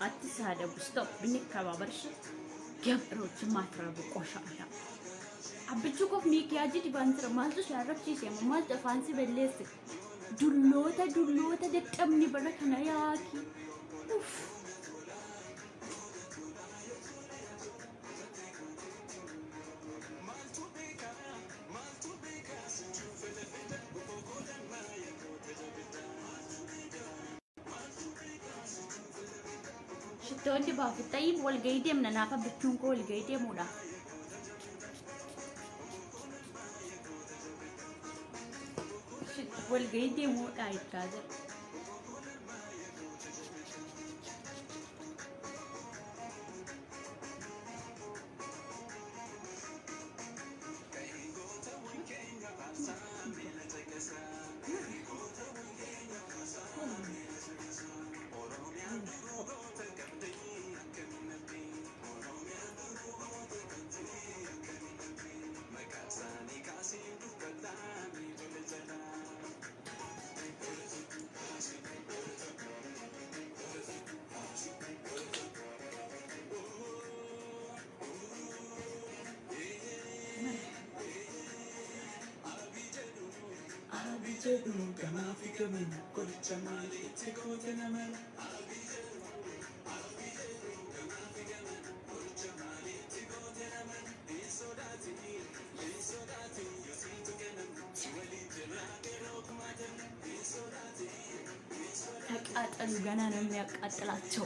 አትሳደቡ። Stop ብንከባበር እሺ። ገብሮች ማትረቡ ቆሻሻ Abbichuu koof miikiyaajii dibaan jira. Maaltu si arrabsiise? Amma maaltu afaan si balleesse? Dulloota dulloota dadhabni bara kana yaaki. Uff. Shittoon dibaaf ta'iin walgahii deemna naaf abbichuun koo walgahii deemuudha. Walgahii deemuudha jechaa jira. Jedhu gamaa fi gamana qoricha maaliitti goote nama. ተቃጠሉ። ገና ነው የሚያቃጥላቸው።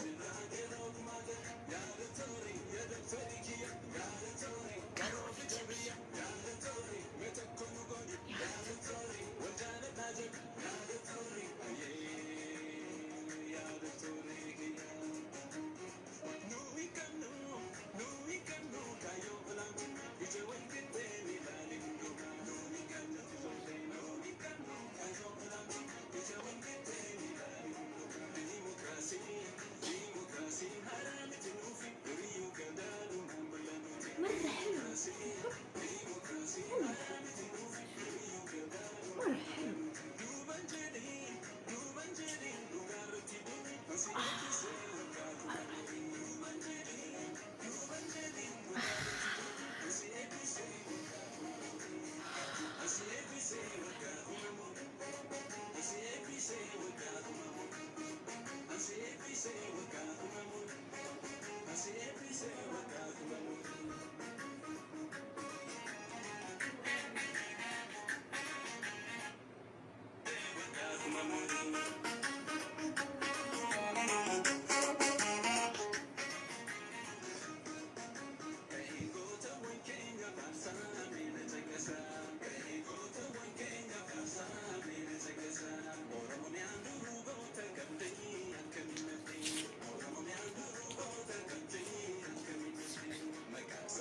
مرة حلو، مرة حلو.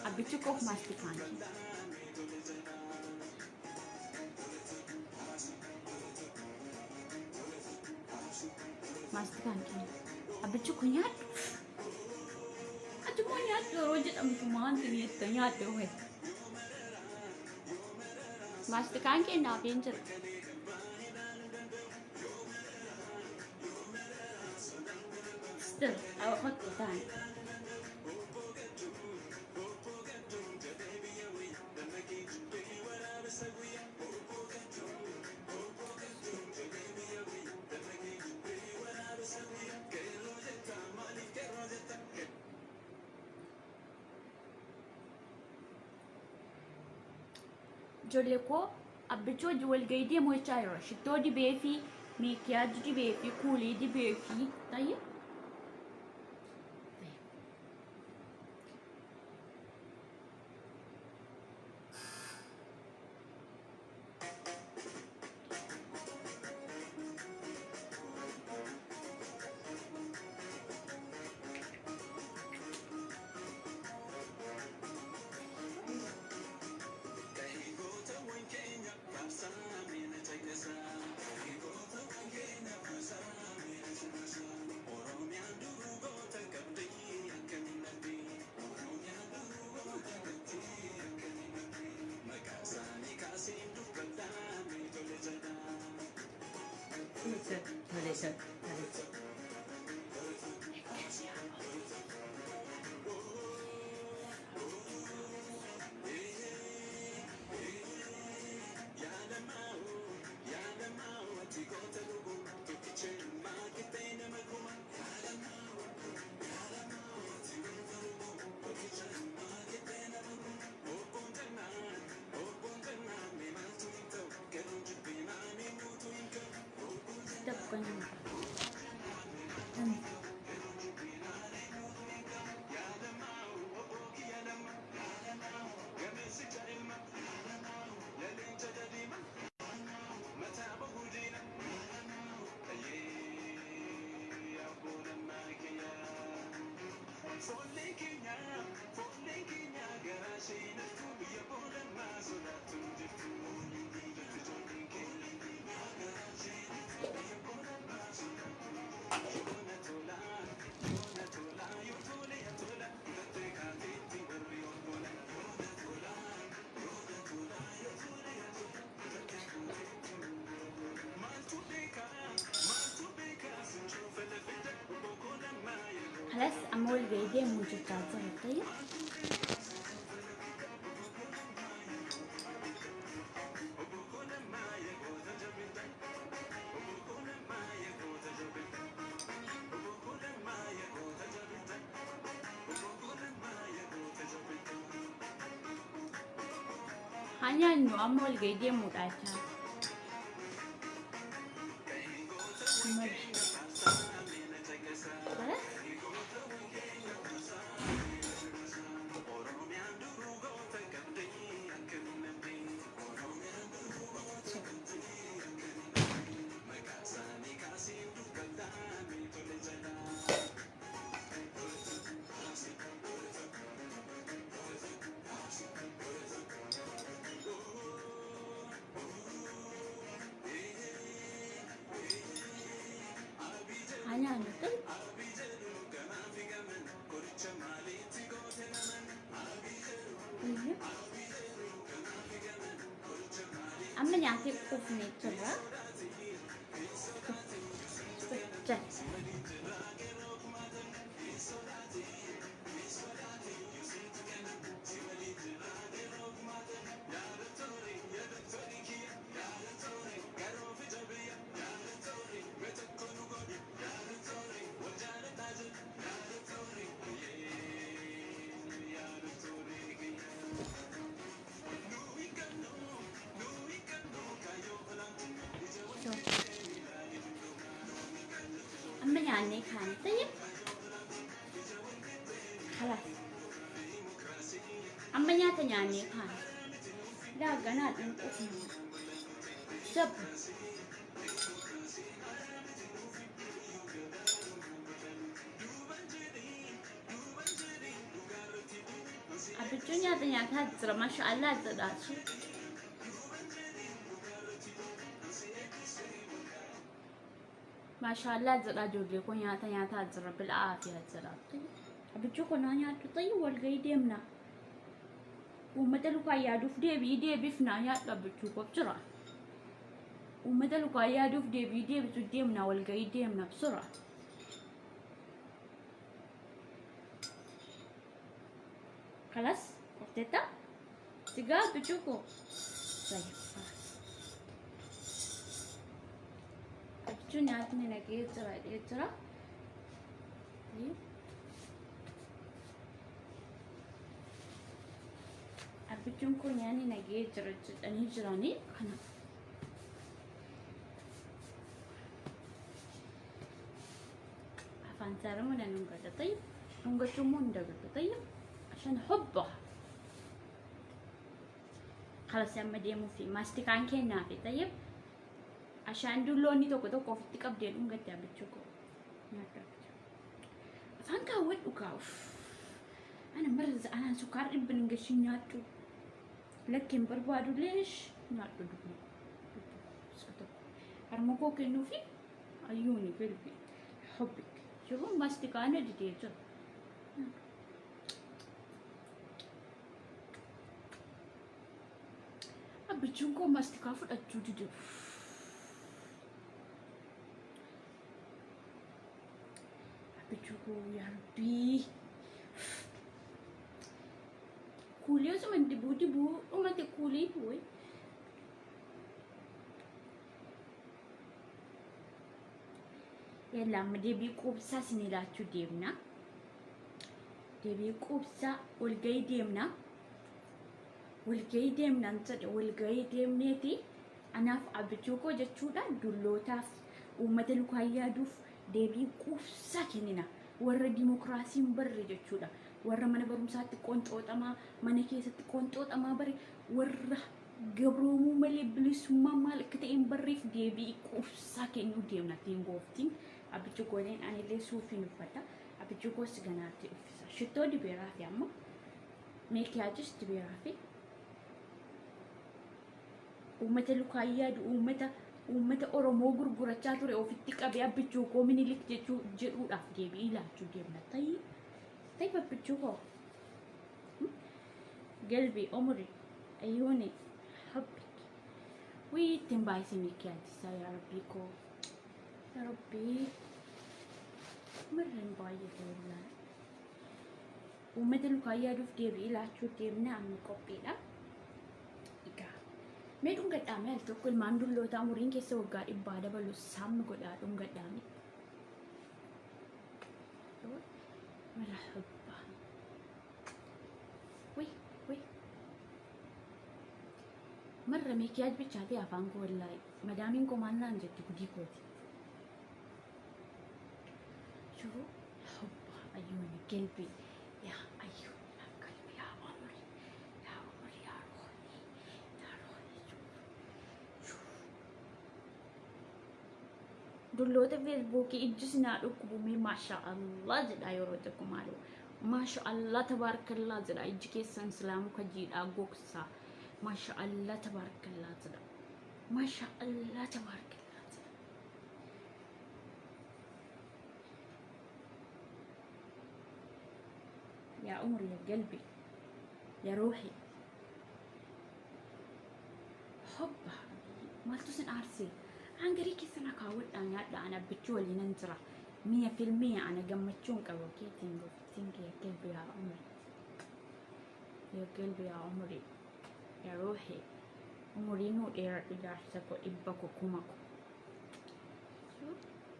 Abbichuu koof maastikaan maastikaan kenna. Abbichuu koo nyaadhu. Ati immoo nyaadhu yeroo jedhamtu maanti jetta nyaadhu wayi. Maastikaan kennaaf hin jira. Still, I will time. Ijoollee koo abbichuu hojii walgahii deemu jechaa jira. Shittoo dibee fi meekiyaajii dibee fi kuulii dibee fi tayyee. Tole tole tole. Banana. خلاص amma wal ga'ii deemuu jechaa jira ta'e. Haa nyaannu amma wal ga'ii deemuudha jechaa. خلاص Haa nyaannu ta'e. Amma nyaatee quufnee jirra. Amma nyaannee kaane ta'e خلاص amma nyaata nyaannee kaane laa ganaadhaan quufne jabba. Abbichuun nyaata nyaataa jira masha Allah jedhaatu. Maashaallah jedha ijoollee koo nyaata nyaataa jira bil'aafiyaa jira. Abbichuu koo naa nyaadhu xayyi walgahii deemna. Uummata lukaan yaaduuf deebii deebifnaa nyaadhu abbichuu koof jira. Uummata lukaan yaaduuf deebii deebisu deemna walgahii deemna sura. خلاص قفتتا سيجا بتشوكو طيب خلاص Abbichuun nyaatni nagee jira jedhee jira. Abbichuun kun nyaanni nagee jira jedhanii jiranii kana. Afaan saaramu nan dhungata طيب dhungachuu immoo hin dagatu طيب عشان حبه خلاص amma deemuu fi maastikaan kennaafi طيب عشان dulloonni tokko tokko ofitti qabdee dhungatte abbichuu koo nyaadhu abbichuu afaan kaawwadhu kaa'uuf ana marza anaan sukkaar dhibba hin gashin nyaadhu lakki hin barbaadu leesh nyaadhu dubbii tokko harma koo kennuufi ayyuuni galbi hubbik jiru maastikaan didee jira. Abbichuun koo maastikaa fudhachuu dide. Abbichuu koo yaa Rabbii. Kuulii osuma dibuu dibuu dhumate kuulii wayi. Yalla amma deebii quubsaa isin ilaachuu deemna. Deebii quubsaa walgahii deemna. Walgahii deemnaan jedhe walgahii deemneeti anaaf abbichuu koo jechuudha dullootaaf Uummata lukaan yaaduuf deebii quufsaa kennina. Warra dimokiraasii hin barre jechuudha. Warra mana barumsaatti qonxooxamaa, mana keessatti qonxooxamaa bare, warra gabroomuu malee bilisummaa maal akka ta'e hin barreef deebii quufsaa kennuu deemna. Tiin gooftiin abbichi gooleen anillee suufiin uffadha. Abbichi koos ganaatti uffisa. Shittoo dibeeraa fi amma meekiyaajis dibeeraa fi uummata lukaan yaadu uummata uummata Oromoo gurgurachaa ture ofitti qabee abbichuu koo minilik jechuu jedhuudhaaf deebii laachuu deemna. Tayi tayi abbichuu koo galbi umri ayyuuni hubbik wii ittiin baay'isee miikiyaajisaa yaa rabbii koo yaa rabbii mirreen baay'ate wallaahi. Uummata lukaan yaaduuf deebii laachuu deemna amma qophiidha. Egaa mee dhungadhaame al tokko ilmaan dullootaa umuriin keessa waggaa dhibbaa dabalu saammi godhaa dhungadhaame. Marhaba. Wii wii. Marra meekiyaaj bichaatee afaan koo wallaahi. Madaamiin koo maal naan jetti gudii kooti. Shuruu hubba ayyuuni gelbii yaa ayyuuni yaa qalbi yaa umri yaa umri yaa ruuhi yaa ruuhi shuuf shuuf. Dulloota feesbuukii ijji sinaa dhukkubu mee maasha Allah jedhaa yeroo tokko maaloo maasha Allah tabaarkallaa jedhaa ijji keessan silaa muka jiidhaa gogsaa maasha Allah tabaarkallaa jedhaa maasha Allah tabaarkallaa jedhaa. Yaa umri ya galbi ya ruuhi hobba maaltu sin aarse hangarii keessa na kaawwadhaa nyaadhaa ana abbichuu waliinan jira miya filmiya ana gammachuun qaba keetiin gooftiin kee ya galbi yaa umri ya galbi yaa umri ya ruuhi umurii nuu dheeradhu jaarsa ko dhibba ko kuma ko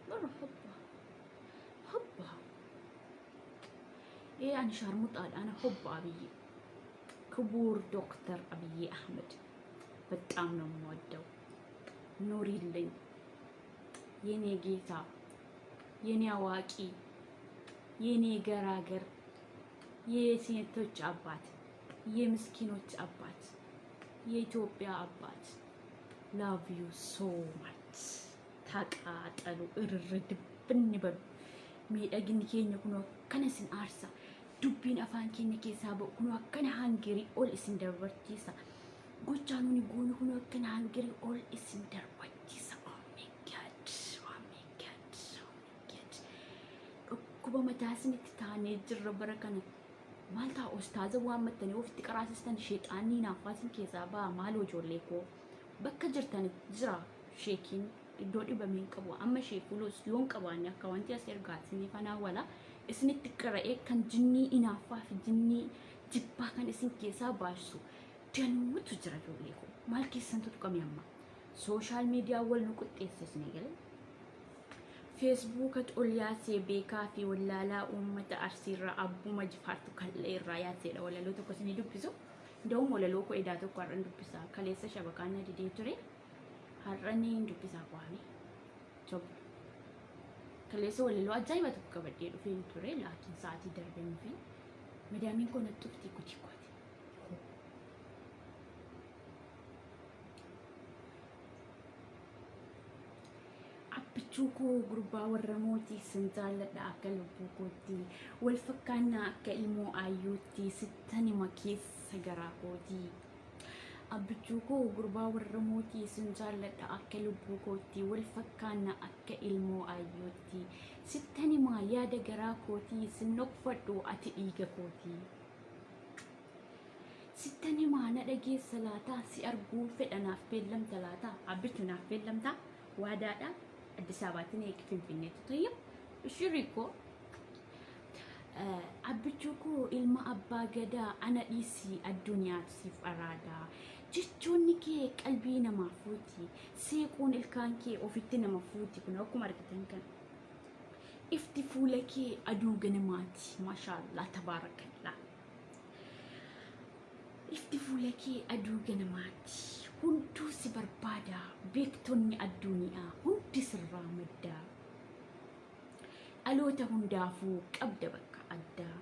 Marhaba. Hobba. Ee ani shaarmuxaadha ana hobba Abiyyi. ክቡር ዶክተር አብይ አህመድ በጣም ነው የምወደው። ኑሪልኝ የኔ ጌታ፣ የኔ አዋቂ፣ የኔ ገራገር፣ የሴቶች አባት፣ የምስኪኖች አባት፣ የኢትዮጵያ አባት love you so much። ተቃጠሉ እርር ድብን በሉ። Miidhaginni keenya kunoo akkana isin aarsa. Dubbiin afaan keenya keessaa ba'u kunoo akkana hangirii ol isin darbachiisa. Gochaa nuni goonu kunoo akkana hangirii ol isin darbachiisa. Oh my God, oh my God, oh my God. Dhukkuba mataa isinitti taanee jirra bara kana. Maal ta'a ostaaza waammattanii ofitti qaraasistan sheexaannii naaffaa isin keessaa ba'a maaloo ijoollee koo. Bakka jirtan jira sheekiin iddoo dhibame hin qabu. Amma sheekuloos yoon qabaanne akka wanti as ergaa isinii fanaa wala isinitti qara'ee kan jinnii inaaffaa fi jinnii jibbaa kan isin keessaa baasu danuutu jira ijoollee koo. Maal keessantu tuqame amma? Social media wal nu qixxeesse isinii galee. Feesbuuka ol yaasee beekaa fi wallaalaa uummata Arsiirraa abbuma jifaartu kal'ee irraa yaaseedha walaloo tokko isinii dubbisu. Nda'um walaloo koo edaa tokko har'an dubbisa. Kaleessa shabakaan na didee ture. Har'a ni dubbisaa kwaame. Toba. Kaleessa walaloo ajaa'iba tokko qabadhee dhufeen ture laakiin sa'aatii darbee nufi. Madaamiin koo natti dhufti kutii kooti. Abbichuu koo gurbaa warra mootii sin jaalladha akka lubbuu kootti wal fakkaannaa akka ilmoo aayyootti sittan hima keessa garaa kootii. Abbichuu koo gurbaa warra mootii sin jaalladha akka lubbuu kootti wal fakkaannaa akka ilmoo aayyootti sittan hima yaada garaa kootii sin dhokfadhu ati dhiiga kootii. Sittan himaa na dhageessa laata si arguun fedha naaf beellamta laata abbichu naaf beellamta waadaadha Addis Ababaatti na eegi Finfinneetti tayya shiriikoo abbichuu koo ilma abbaa gadaa ana dhiisii addunyaatu siif araadaa jechoonni kee qalbii namaa fuuti seequun ilkaan kee ofitti nama fuuti kun akkuma argitan kan ifti fuula kee aduu ganamaati maashaallah tabaarakallaa. Ifti fuula kee aduu ganamaati. Hunduu si barbaada beektonni adduuniyaa hundi sirraa madda. Dhaloota hundaafuu qabda bakka addaa.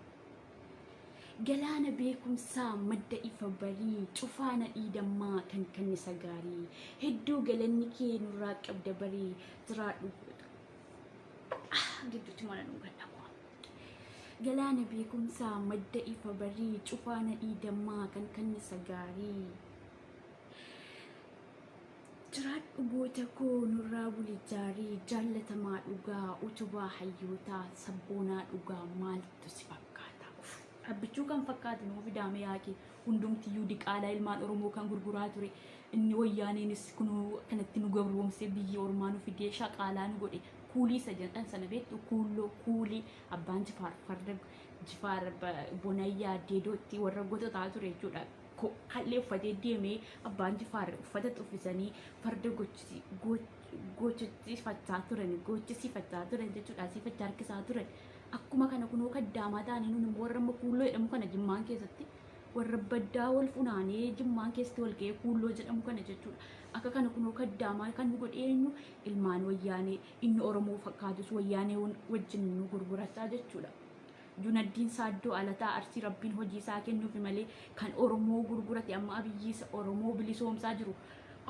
Galaana beekumsaa madda ifa barii cufaa nadhii dammaa kan kannisa gaarii hedduu galanni kee nurraa qabda barii jiraadhu goota. Ah, gidduutti mana nu gadha koo. Galaana beekumsaa madda ifa barii cufaa nadhii dammaa kan kannisa gaarii. Jiraadhu goota koo nurraa buli jaarii jaallatamaa dhugaa utubaa hayyootaa sabboonaa dhugaa maaltu si fakkaata. Uff, Abbichuu kan fakkaatu nuu fidaame yaaqi hundumtiyyuu diqaalaa ilmaan Oromoo kan gurguraa ture inni wayyaaneenis kunuu kanatti nu gabroomsee biyyi ormaa nu fidee shaqaalaa nu godhe kuulii isa jedhan sana beektu kuulloo kuulii abbaan jifaar farda jifaar bonayyaa deedootti warra gototaa ture jechuudha. Kallee uffatee deemee abbaan jifaar uffata uffisanii farda gochisiifachaa turan gochisiifachaa turan jechuudha siifachaa harkisaa turan. Akkuma kana kunoo kaddaamaa ta'anii nun immoo warra amma kuulloo jedhamu kana jimmaan keessatti warra baddaa wal funaanee jimmaan keessatti wal ga'ee kuulloo jedhamu kana jechuudha. Akka kana kunoo kaddaamaa kan nu godhe eenyu ilmaan wayyaanee inni Oromoo fakkaatus wayyaanee wajjin nu gurgurachaa jechuudha. Junaddiin Saaddoo Alataa Arsii Rabbiin hojii isaa kennuufi malee kan Oromoo gurgurate amma Abiyyi isa Oromoo bilisoomsaa jiru.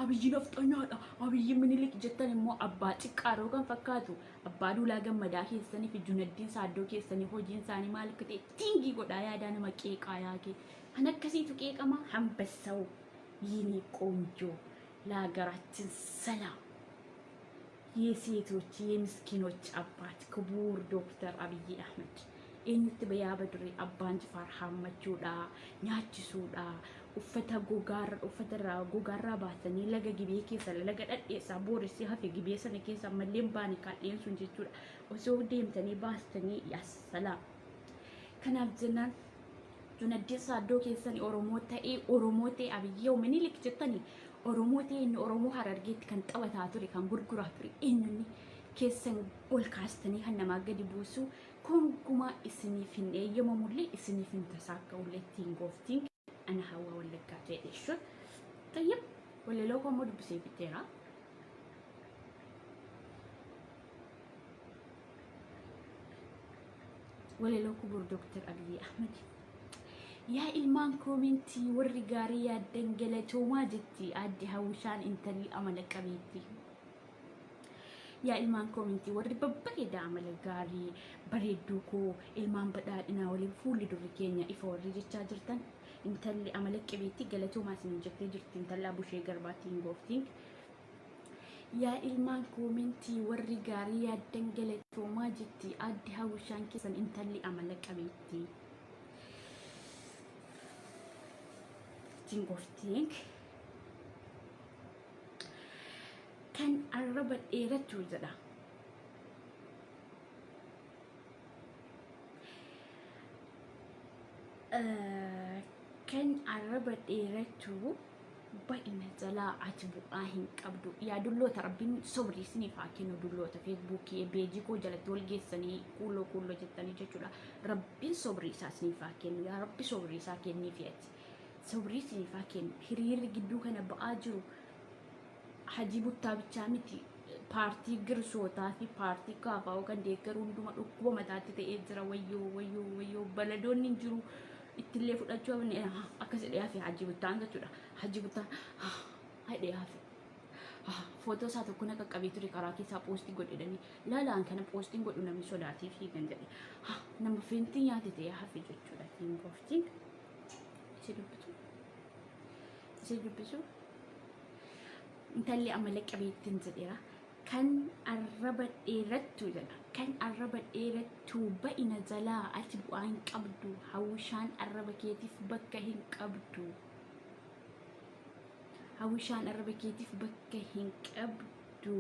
Abiyyi nafxanyaadha, Abiyyi minilik jettan immoo abbaa xiqqaaroo kan fakkaatu abbaa duulaa gammadaa keessanii fi Junaddiin Saaddoo keessanii hojiin isaanii maal akka ta'e tiingii godhaa yaadaa nama qeeqaa yaakee. Kan akkasiitu qeeqama hambassawu yinii qoonjoo laagaraachin salaam. የሴቶች የምስኪኖች አባት ክቡር ዶክተር አብይ አህመድ eenyutti bayaa dure abbaan jifaar haammachuudha nyaachisuudha uffata gogaarra uffata irraa gogaarraa baasanii laga gibee keessa laga dhadheessaa booressee hafe gibee sana keessa ammallee hin baane kal'een sun jechuudha osoo deemtanii baastanii yassalaam kanaaf jennaan Junaddin Saaddoo keessani Oromoo ta'ee Oromoo ta'e Abiyyoo Minilik jettanii Oromoo ta'e inni Oromoo Harargeetti kan taphataa ture kan gurguraa ture eenyunni keessan ol kaastanii kan namaa gadi buusu kongumaa isiniif hin eeyyamamullee isiniif hin tasaakka'ullee ittiin gooftiin ana hawaa wallaggaa ta'e jechuun. Tayyib walaloo koo immoo dubbisee fixeera. Walaloo Kubur Dooktar Abiyyi Ahmad. Yaa ilmaan koomentii warri gaarii yaaddan galatoomaa jetti aadde Hawwishaan intalli amala qabeetti. Yaa ilmaan koomentii warri babbareedaa amala gaarii bareedduu koo ilmaan badhaadhinaa waliin fuulli durri keenya ifa warri jechaa jirtan intalli amala qabeetti galatoomaa isin jettee jirti intalla Abushee Garbaatiin gooftiin. Yaa ilmaan koomentii warri gaarii yaaddan galatoomaa jetti aadde Hawwishaan keessan intalli amala qabeetti. Think of think. Kan arraba dheeratu jedha. Kan arraba dheeratu ba'i na jalaa ati bu'aa hin qabdu. Yaa dulloota rabbiin sobrii isiniif haa kennu dulloota feesbuukii beejii koo jalatti wal geessanii kuuloo kuuloo jettanii jechuudha. Rabbiin sobrii isaa isiniif haa kennu yaa rabbi sobrii isaa kenniifi ati. Sobrii isiniif haa kennu. Hiriirri gidduu kana ba'aa jiru hajii buttaa bichaa miti. Paartii girsootaa fi paartii kaafaa'oo kan deeggaru hunduma dhukkuba mataatti ta'ee jira. Wayyoo wayyoo wayyoo baladoonni hin jiru. Ittillee fudhachuu hafne akkas jedhee hafe hajii buttaan jechuudha. Hajii buttaan jedhee hafe. Footoo isaa tokko na qaqqabee ture karaa keessaa poostii godhedhanii laalaan kana poostiin godhu namni sodaatee fiigan jedhe. Nama feentii nyaate ta'ee hafe jechuudha. Think of think. Ishee dubbisu. Ishee dubbisu. Intalli amala qabeettiin jedheera. Kan arraba dheerattu jedha. Kan arraba dheerattu ba'i na jalaa ati bu'aa hin qabdu. Hawwishaan arraba keetiif bakka hin qabdu. Hawwishaan arraba keetiif bakka hin qabdu.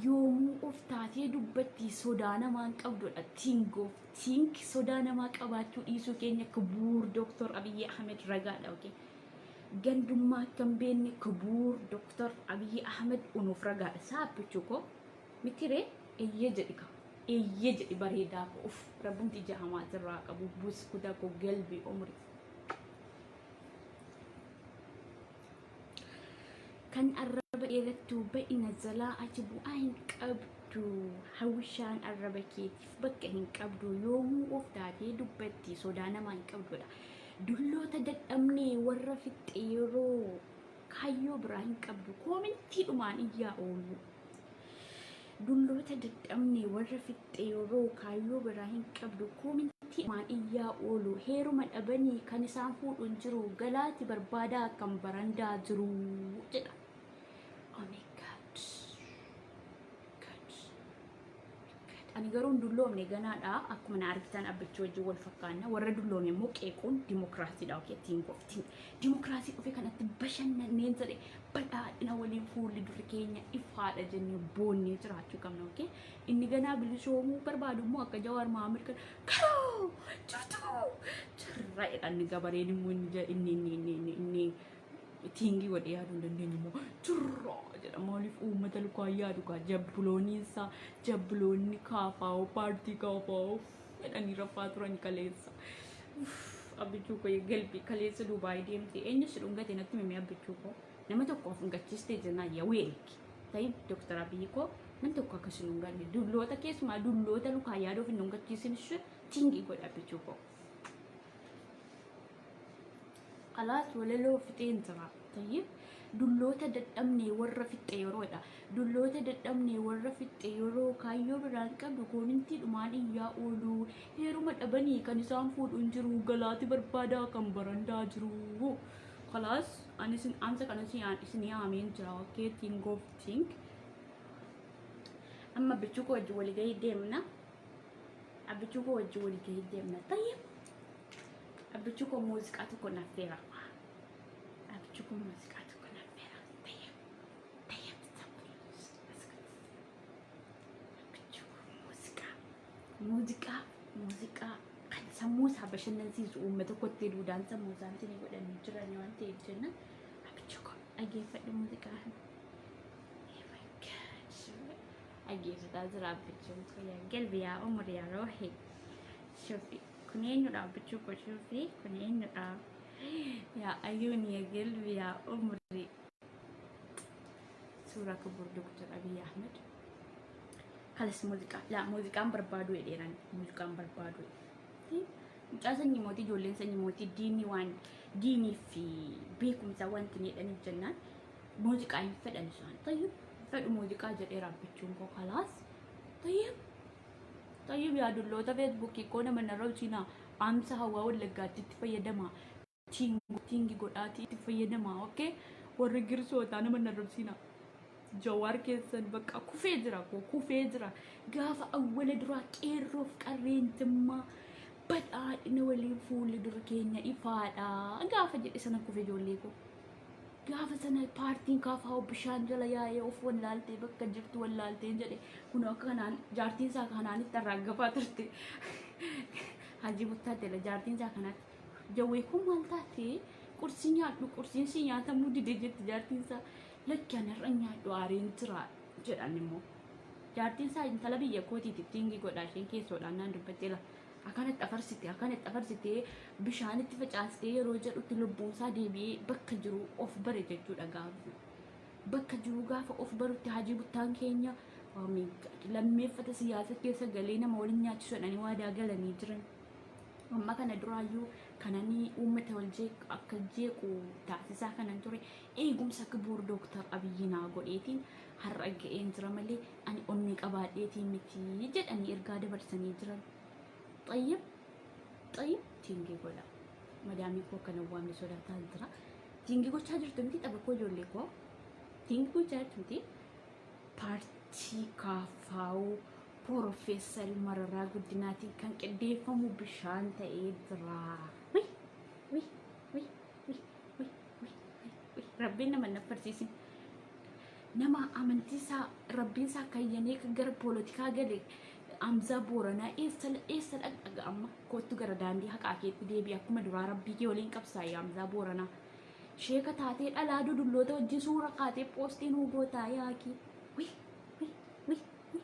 Yoomuu of taatee dubbatti sodaa namaa hin qabdudha. Think of think sodaa namaa qabaachuu dhiisuu keenya kubuur Dooktor Abiyyi Ahmed ragaadha. Okay. Gandummaa akka hin beekne kubuur Dooktar Abiyyi Ahmed unuuf ragaadha. Saappichuu koo mitiree eeyyee jedhi ka. Eeyyee jedhi bareedaa koo uf rabbumti ija hamaa sirraa qabu buskuta koo galbi umri. Kan arraba dheerattu ba'ina jalaa ati bu'aa hin qabdu. Hawwishaan arraba keetiif bakka hin qabdu. Yoomuu of taatee dubbatti sodaa namaa hin qabdudha. Dulloota dadhabnee warra fixxe yeroo kaayyoo biraa hin qabdu. Koomintiidhumaan iyyaa oolu. Dulloota dadhabne warra fixxe yeroo kaayyoo biraa hin qabdu koomintiidhumaan iyyaa oolu heeruma dhabanii kan isaan fuudhu hin jiru galaati barbaadaa kan barandaa jiru jedha. Oh my God. God. Ani garuu hin dulloomne ganaadha. Akkuma na argitan abbichuu wajjin wal fakkaanna. Warra dulloome immoo qeequun dimokiraasiidha. Okay, think of think. Dimokiraasii dhufe kanatti bashannanneen jedhe badhaadhina waliin fuulli durri keenya ifaadha jennee boonnee jiraachuu qabna. Okay? Inni ganaa bilisoomuu barbaadu immoo akka Jawaar Mahammad kan karoo jirtu jirra jedha inni gabareen immoo inni inni inni inni inni tiingii godhee yaaduu hin dandeenye immoo jirra jedha. Maaliif uummata lukaan yaadu kaa jabbiloonni isaa jabbiloonni kaafaa'oo paartii kaafaa'oo jedhanii rafaa turan kaleessa. Abbichuu koo galbi kaleessa Dubaay deemte eenyu si dhungate natti mimee abbichuu koo nama tokko of dhungachiistee jennaan yaa weelki. Ta'in Dooktar Abiyyi koo nam tokko akka si dhunganne dulloota keessumaa dulloota lukaan yaaduu of hin dhungachiisin ishee tiingii godha abbichuu koo. Kalaas walaloo fixeen jira. Tayyib dulloota dadhabne warra fixxe yeroodha. Dulloota dadhabne warra fixxe yeroo kaayyoo biraan qabdu koomintii dhumaan iyyaa oolu. Heeruma dhabanii kan isaan fuudhu hin jiru. Galaati barbaadaa kan barandaa jiru. Kalaas ani isin dhaamsa kana isin yaameen jira. Okay, think of think. Amma bichuu koo wajjin walii gahii deemna. Abbichuu koo wajjin walii gahii deemna. Tayyib. Abbichuu koo muuziqaa tokko naaf feera. Abbichuu koo muuziqaa tokko naaf feera. Tayyib. Tayyib. Abbichuu koo muuziqaa. Muuziqaa. Muuziqaa kan sammuu isaa bashannansiisu uummata kottee duudaan sammuu isaanii ni godhanii jiran waan ta'eef jenna. Abbichuu koo dhageeffadhu muuziqaa kana. Oh my God. Dhageeffataa jira abbichuun koo yaa galbi yaa umri yaa roohi. Shufi. Kun eenyudha abbichuu koo shufi kun eenyudha? Yaa ayyuun yaa galbi yaa umri. Suuraa kubur Dr. Abiy Ahmed. Kalas muuziqaa laa muuziqaan barbaadu jedheeran muuziqaan barbaadu. Mucaa sanyii mootii ijoolleen sanyii mootii diinii waan diinii fi beekumsa wanti ni jedhaniif jennaan muuziqaa hin fedhan isaan. Tayyib fedhu muuziqaa jedheera abbichuun koo kalaas. Tayyib Tayyib yaa dulloota feesbuukii koo nama narra hojinaa amsa hawaa wallaggaatti itti fayyadama. Tiingi godhaatii itti fayyadama. Okay warri girsootaa nama narrabsiinaa. Jawaar keessan bakka kufee jira koo kufee jira. Gaafa awwala duraa qeerroof qarreen jimmaa badhaadhina waliin fuulli dura keenya ifaadha. Gaafa jedhe sana kufe ijoollee koo. Gaafa sana paartiin kaafaa bishaan jala yaa'ee of wallaaltee bakka jirtu wallaaltee jedhe kun akka kanaan jaartiin isaa kanaanitti arraaggafaa turte. Hajii buttaa jala jaartiin isaa kanaatti jawwee kun maal taate qursii nyaadhu qursiin si nyaatamuu dide jetti jaartiin isaa lakki ani har'a nyaadhu aareen jira jedhan immoo. Jaartiin isaa intala biyya kootiiti tiingii godhaa isheen keessoodhaan naan dubbattee la. Akkanatti afarsite akkanatti afarsitee bishaanitti facaastee yeroo jedhutti lubbuunsaa deebi'ee bakka jiru of bare jechuudha gaafa. Bakka jiru gaafa of barutti hajii buttaan keenya lammeeffata siyaasa keessa galee nama waliin nyaachisu jedhanii waadaa galanii jiran. Amma kana duraayyuu kananii uummata wal jeequ akka jeequ taasisaa kanan ture eegumsa kibuur Dooktar Abiyyi naa godheetiin har'a ga'een jira malee ani onnee qabaadheetiin miti jedhanii ergaa dabarsanii jiran. Xayyib xayyib tiingii godha. Madaamii koo kana waamni sodaataa jira. Tiingii gochaa jirtu miti tapha koo ijoollee koo. Tiingii gochaa jirtu miti. Paartii kaafaa'uu Piroofeesar Mararaa Guddinaatiin kan qindeeffamu bishaan ta'ee jira. Wi wi wi wi wi wi wi Rabbiin nama hin naffarsiisin. Nama amantii isaa rabbiin isaa kayyanee kan gara poolitikaa gale Amzaa Booranaa eessa eessa dhaqxa amma kottu gara daandii haqaa keetti deebi'i akkuma duraa rabbii kee waliin qabsaa'i Amzaa Booranaa. Sheeka taatee dhalaa dudulloota wajjin suura kaatee poostii nuu gootaa yaakii. Wi wi wi wi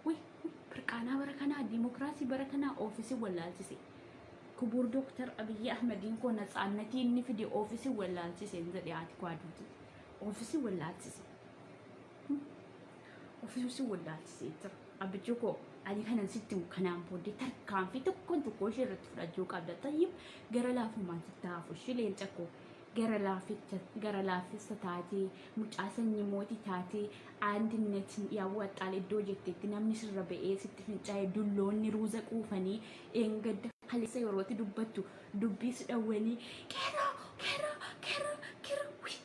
wi wi pirqaanaa bara kanaa diimokiraasii bara kanaa oofisii wallaalchise. Kubuur Dooktar Abiyyi Ahmediin koo natsaannatii inni fide oofisii wallaalchise hin jedhe haati koo aduuti. Ofiisi wallaalchise. Ofiisi wallaalchisee jira. Abbichuu koo, ani kanan sitti himu, kanaan booddee tarkaanfii tokkoon tokkoo ishee irratti fudhachuu qabda. Tayyib gara laafummaan sitti haafu ishee, leenca koo, gara laaficha gara laafessa taatee, mucaa sanyii mootii taatee, aandinetin yaawwaxxaal iddoo jetteetti namni sirra ba'ee sitti fincaa'e, dulloonni ruuza quufanii eengadda kaleessa yerootti dubbattu dubbii si dhawwanii, qeerroo qeerroo qeerroo qeerroo wii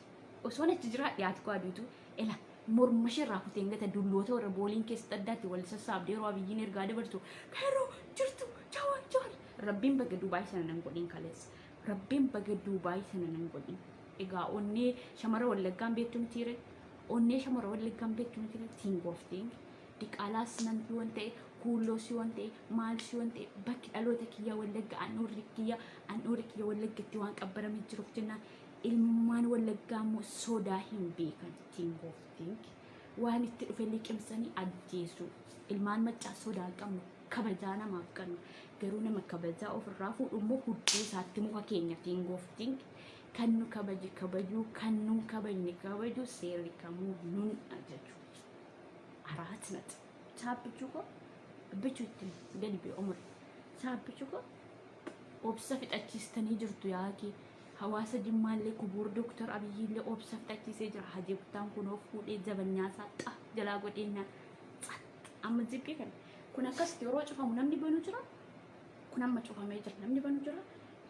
osoon achi jiraa dhiyaatu koo aduutu ela morma ishee irraa kuteen gata. Dulloota warra booliin keessatti addaatti wal sassaabdee yeroo Abiyyiin ergaa dabarsu, qeerroo jirtu, Jawaar Jawaar. Rabbiin baga Dubaay sana nan godhin kaleessa. Rabbiin baga Dubaay sana nan godhin. Egaa onnee shamara Wallaggaan beektu mitiire? Onnee shamara Wallaggaan beektu mitiire? Tiingooftiin diqaalaas nan yoon ta'e, kuulloos yoon ta'e, maal yoon ta'e, bakki dhaloota kiyyaa Wallagga, handhuurri kiyya Wallaggatti waan qabbaramee jiruuf jennaan, ilmaan Wallaggaa immoo sodaa hin beekan. Tiingooftiin waan itti dhufe liqimsanii ajjeesu. Ilmaan Maccaa sodaa hin qabnu, kabajaa namaaf qabnu. Garuu nama kabajaa ofirraa fuudhu immoo hudduu isaatti muka keenya. Tiingooftiin kan nu kabaje kabajuu, kan nu kabajne kabajuu, seerri kamuu nun ajaju. አራት ነጥብ። Saappichuu koo, bichuu ittiin gadi bu'e umri. Saappichuu koo, obsa fixachiistanii jirtu. Yaaki hawaasa Jimmaallee, kubuur Dooktar Abiyyiillee obsa fixachiisee jira. Hajii Buttaan kunoo fuudhee jabanyaasaa xa jalaa godheenyaa amma ziphii kana kun akkasitti yeroo cufamu namni banuu jira. Kun amma cufamee jira, namni banuu jira.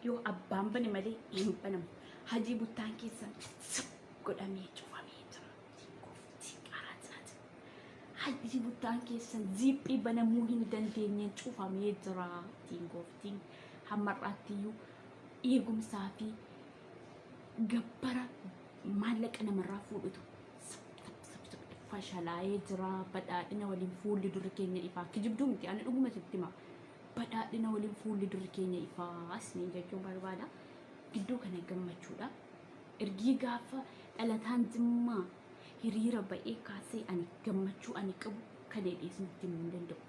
Yoo abbaan bane malee hin banamu. Hajii Buttaan keessan sab godhamee cufamee jira. አራት ነጥብ። Hajii Buttaan keessan ziiphii banamuu hin dandeenyeen cufamee jira. Tiingooftiin hammarraattiyyuu eegumsaa fi gabbara maallaqa namarraa fuudhutu fashalaa'ee jira. Badhaadhina waliin fuulli durri keenya ifaa. Kijibduu miti, ani dhuguma sitti hima. Badhaadhina waliin fuulli durri keenya ifaa isiniin jechuun barbaada. Gidduu kana gammachuudha. Ergii gaafa dhalataan Jimmaa hiriira ba'ee kaasee ani gammachuu ani qabu kan isinitti himuu hin danda'u.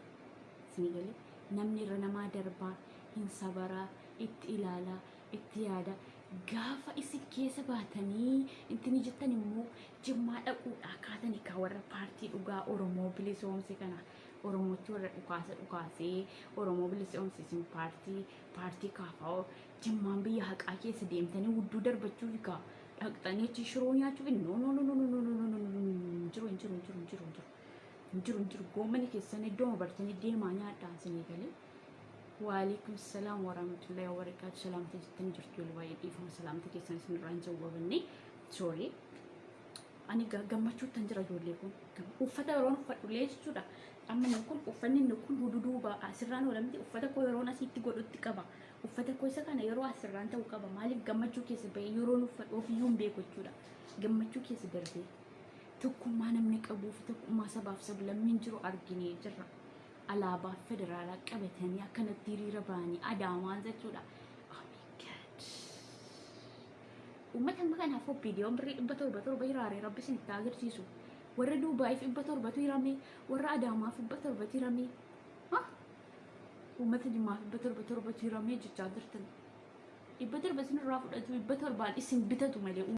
Isinii galee, namni irra namaa darbaa hin sabaraa, itti ilaalaa, itti yaada. Gaafa isin keessa baatanii intini jettan immoo Jimmaa dhaquudhaa kaatanii ka warra paartii dhugaa Oromoo bilisoomse kana, Oromootti warra dhukaasa dhukaasee Oromoo bilisoomse, isin paartii KFO, Jimmaan biyya haqaa keessa deemtanii hudduu darbachuuf gaa dhaqxanii achi shiroo nyaachuuf, no, no, no, no, no, no, no, no, no, no, hin jiru, hin jiru, hin jiru, hin jiru, hin jiru, hin jiru, hin jiru. Goomani keessan iddoo bartanii deemaa nyaadhaa, isinii galee. Waalaikum salaam warahmatullahi wabarakatuh. Salaamta jettanii jirtu yeroo baay'ee, dhiifama, salaamta keessan isin irraa hin jawwabanne. Sorry. Ani gammachuuttan jira, ijoollee kun. Uffata yeroon uffadhullee jechuudha. Amma inni kun, uffanni inni kun hududuuba asirraan oolamti, uffata koo yeroon asitti godhutti qaba. Uffata koo isa kana yeroo asirraan ta'u qaba. Maaliif gammachuu keessa bahee yeroon uffadhu ofiyyuu hin beeku jechuudha. Gammachuu keessa darbee tokkummaa namni qabuu fi tokkummaa sabaaf sablammiin jiru arginee jirra. Alaabaa federaalaa qabatanii akkanatti hiriira ba'anii Adaamaan jechuudha. Oh my God. Uummata amma kanaaf viidiyoon birrii 700 7 hiraaree rabbi isinitti agarsiisu. Warra Duubaayiif 700tu hirame, warra Adaamaaf 700tu hirame. Uummata Jimmaaf 700 7tu hiramee jechaa jirtan. 700 isinirraa fudhatu, 700n isin bitatu malee.